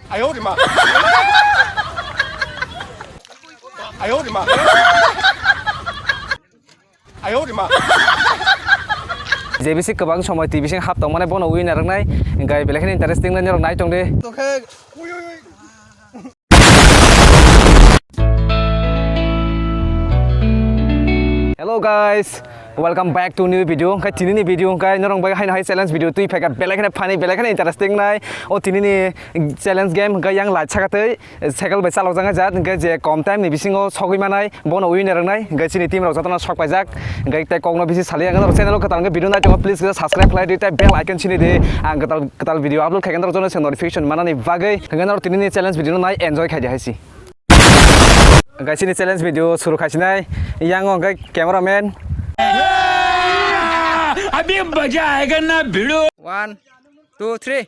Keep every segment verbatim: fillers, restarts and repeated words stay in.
哎呦我的妈！哎呦我的妈！哎呦我的妈！ J B C kwbang somoi twi bising hap tongmani bono winner wngnai, hwnkhe belai kheno interesting nai norok nai tong di. Hello guys, welcome back to new video. Hwnkhe tinini video hwnkhe norok bai haino hai challenge video twi phaikha, belai kheno funny, belai kheno interesting nai. O tinini challenge game hwnkhe yang lai sakatwi. Cycle bai chalok jagna jat, hwnkhe je kom time ni bisingo sogwi manai, bono winner wngnai, hwnkhe chini team rok jotono sok paijak, hwnkhe tei kokno bisi sali ang norok channel o kwtal hwnkhe video nai tongo, please kisa subscribe khlai di, tei bell icon sini di, ang kwtal, kwtal video upload khaikhe norok jotono se notification manani bagwi, hwnkhe norok tinini challenge video no nai enjoy khai di hai si. Hwnkhe chini challenge video suru khaisinai, yang o hwnkhe cameraman. अभी मजा आएगा ना भिड़ो। One, two, three.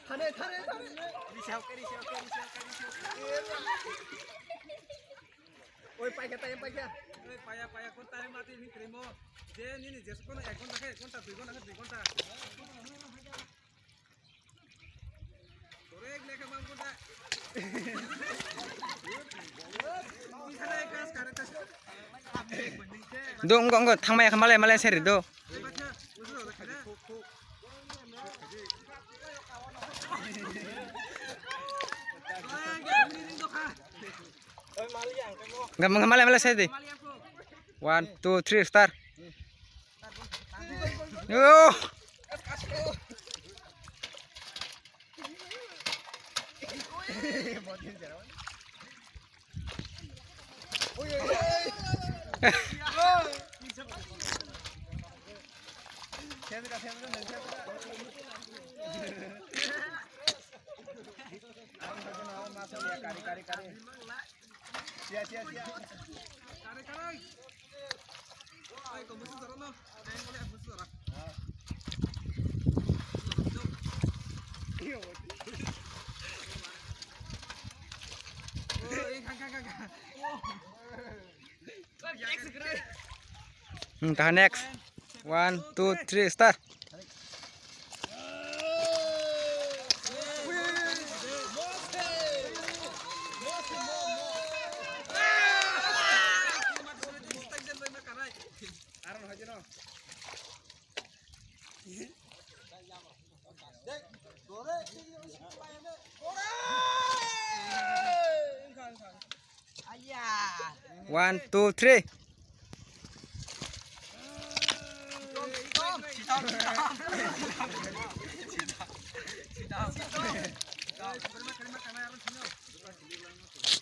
Thane, thane, thane. Oi, paikha, time paikha. Oi, paya, paya, kon time mati ni krimo. Je nini je kono ek ghonta khe ek ghonta, dui ghonta khe dui ghonta. Korek lekha mang ghonta. Do, wngkha, wngkha, thangmaya kha, malaya, malaya seri do. Wngkha, wngkha, malaya, malaya seri di. One, two, three, start. Yo. Hmm, tahan next. One, two, three, start. One, two, three.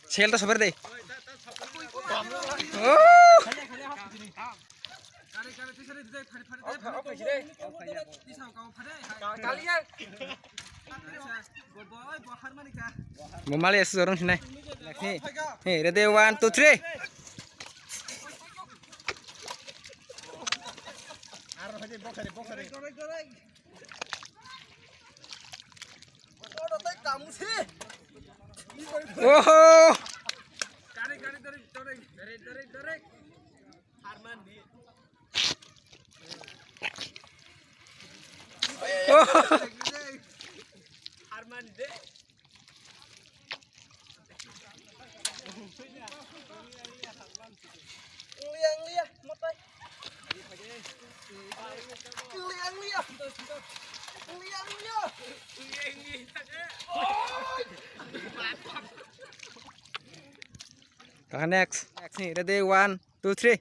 Sel to sabar de. Oh. Bo mali asu jorong sinai. Hey, hey, ready, one, two, three. Oho. Next, next ni, ready, one, two, three.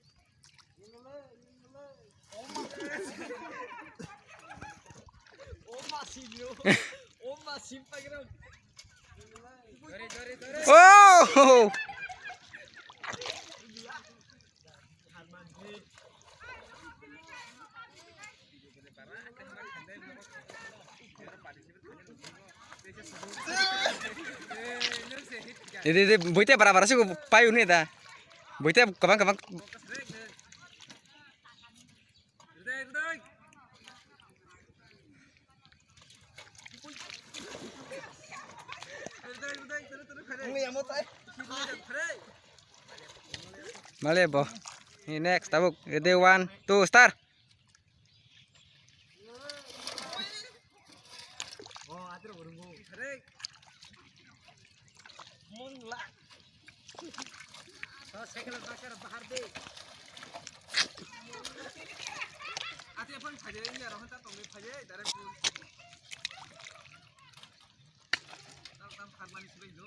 Oh! Di, di, di, buite bara bara suku payu ni da. Buite kabang kabang. Male bo. Ni next tabuk. Ready, one, two, start. Cycle bahar de. Ati aphan phai de, ini arah hantar tong de phai de, direct phone. Tam tam kharmani sibai do.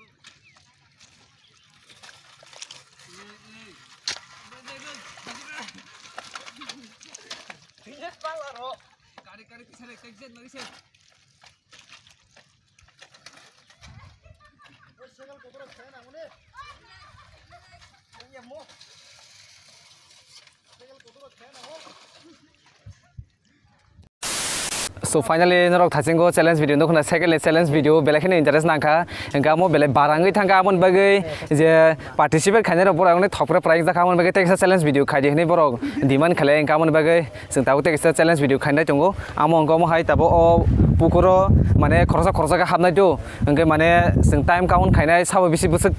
Eh, eh. Gari, gari, pisale, exit, lagi se. So finally norok thachingo challenge video nukho na, second challenge video belai kheno interest nangkha, hwnkhe amo belai barangwi thangkha, aboni bagwi je participate khainai rok borok wngwi thopre prai jakha, aboni bagwi teisa challenge video khaidi hinwi borok demand khlai, hwnkhe aboni bagwi chwng tabuk teisa challenge video khainai tongo. Amo hwnkhe omo hai tabuk o pukuro mane khoroksa khoroksa khe hapnai do, hwnkhe mane chwng time count khainai sabo bisi bwswk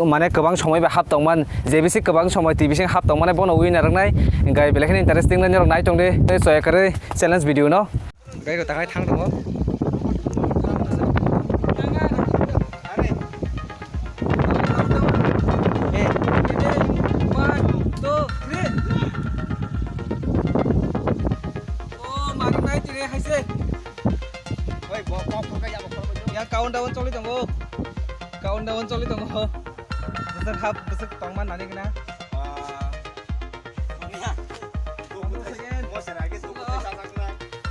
mane kwbang somoi bai hap tongman, je bisi kwbang somoi twi bising hap tongmani bono winner wngnai, hwnkhe belai kheno interesting nai norok nai tongdi tei choya kwrwi challenge video no. Gai rok tangai thang tongo. Yang countdown choli tongo. Countdown choli tongo. Bwswk hap, bwswk tongma nani gana.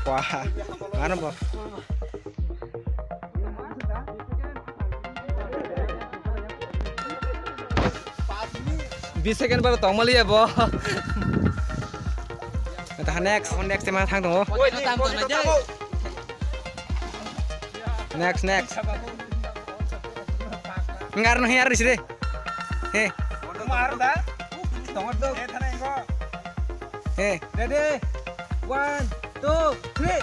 Wah, ano bo. Bis second bar tongmaliya bo. Next, next ma thang tongo. Next, next. Ngar no hiar sire. He. Mar da. Tongor do. He. Ready? One, two, three.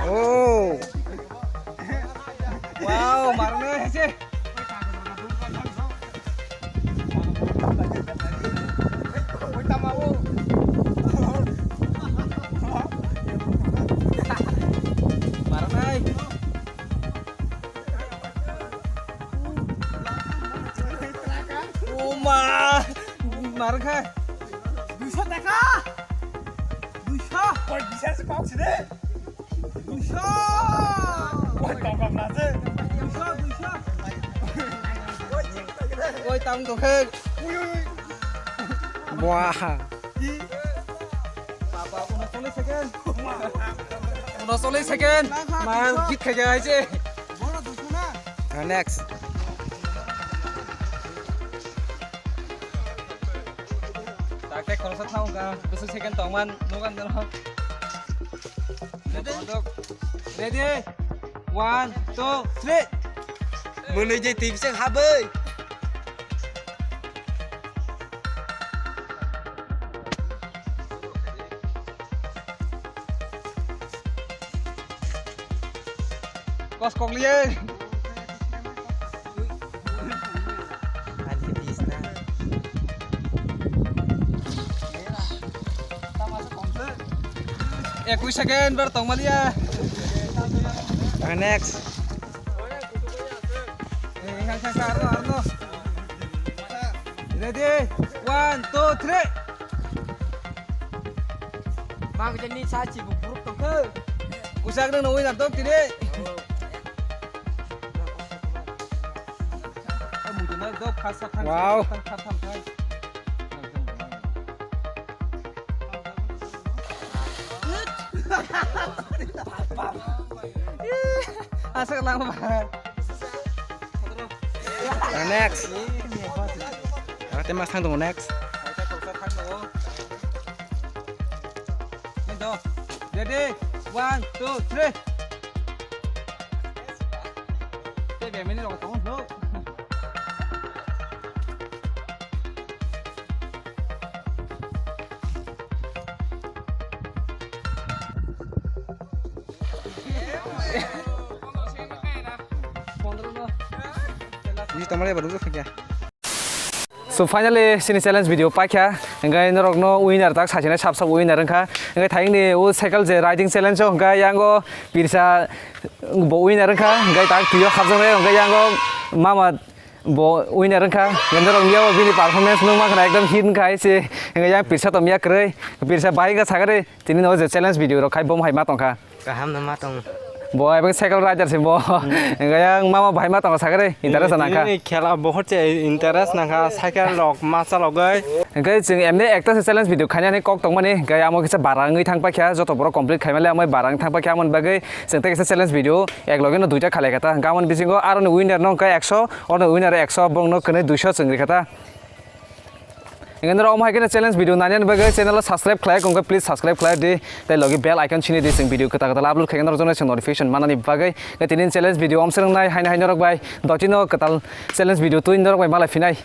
Oh. Wow, marne hese. Marnai. Oma! Markha. Duiso taka. Duiso. Koi bisa se kok sini. Duiso. Koi tong kong na se. Duiso, duiso. Koi tang to khe. Wah. Papa, uno solo second. Uno solo second. Man, git khaja aise. Next. Tak tak khoroksa thang ka, bwswk second tongman, nugan dano. Ready? One, two, three. Mwnwi je twi bising habwi. Kos kok liye. Ekwis second bar tongmaliya. Next. Ready? One, two, three. Bang jani sa chi bu buruk tong khe. Kusak nang nungwi nang tong tini. Wow. Asal lang ba. Next. Ate mas thang tongo next. Ready? One, two, three. Tei bemini rok tongo. Buji tongmani eba rwjak kha khe. So finally chini challenge video paikha, hwnkhe norokno winner tak sachina sab sab winner wngkha, hwnkhe thayungni o cycle je riding challenge o hwnkhe yango pirsa bo winner wngkha, hwnkhe tak twiyo hapjaknai hwnkhe yango mama bo winner wngkha, hwnkhe norok miyao bini performance nukma khna ekdom hit wngkha hai se, hwnkhe yang pirsa tongya kwrwi, pirsa bahai wngkha sakhe tini no je challenge video rok khai bo hai ma tongkha. Kaham no ma tong. Bo abo cycle rider se bo. Hwnkhe yang mama bahai ma tongo sakhe interest nangkha. Tini khela bohot se interest nangkha cycle rok ma chalogwi. Hwnkhe chwng emni ekta se challenge video khainani kok tongmani. Hwnkhe amo kisa bara wngwi thang paikha, joto borok complete khaimale amo bara wngwi thang paikha, amoni bagwi chwng tei kisa challenge video ek loge no duita khalai kha ta. Hwnkhe amoni bisingo aroni winner no hwnkhe ekso, oroni winner ekso, borokno kwnwi duiso chwng rikha ta. Hingke norok omo hai kheno challenge video nainani bagwi channel o subscribe khlai, hingke please subscribe khlai di, tei logi bell icon sini di, chwng video kwtal kwtal upload khaikhe norok jono chwng notification manani bagwi. Hingke tini challenge video omswrwngnai haino hai norok bai dotino kwtal challenge video twi norok bai malai phinai.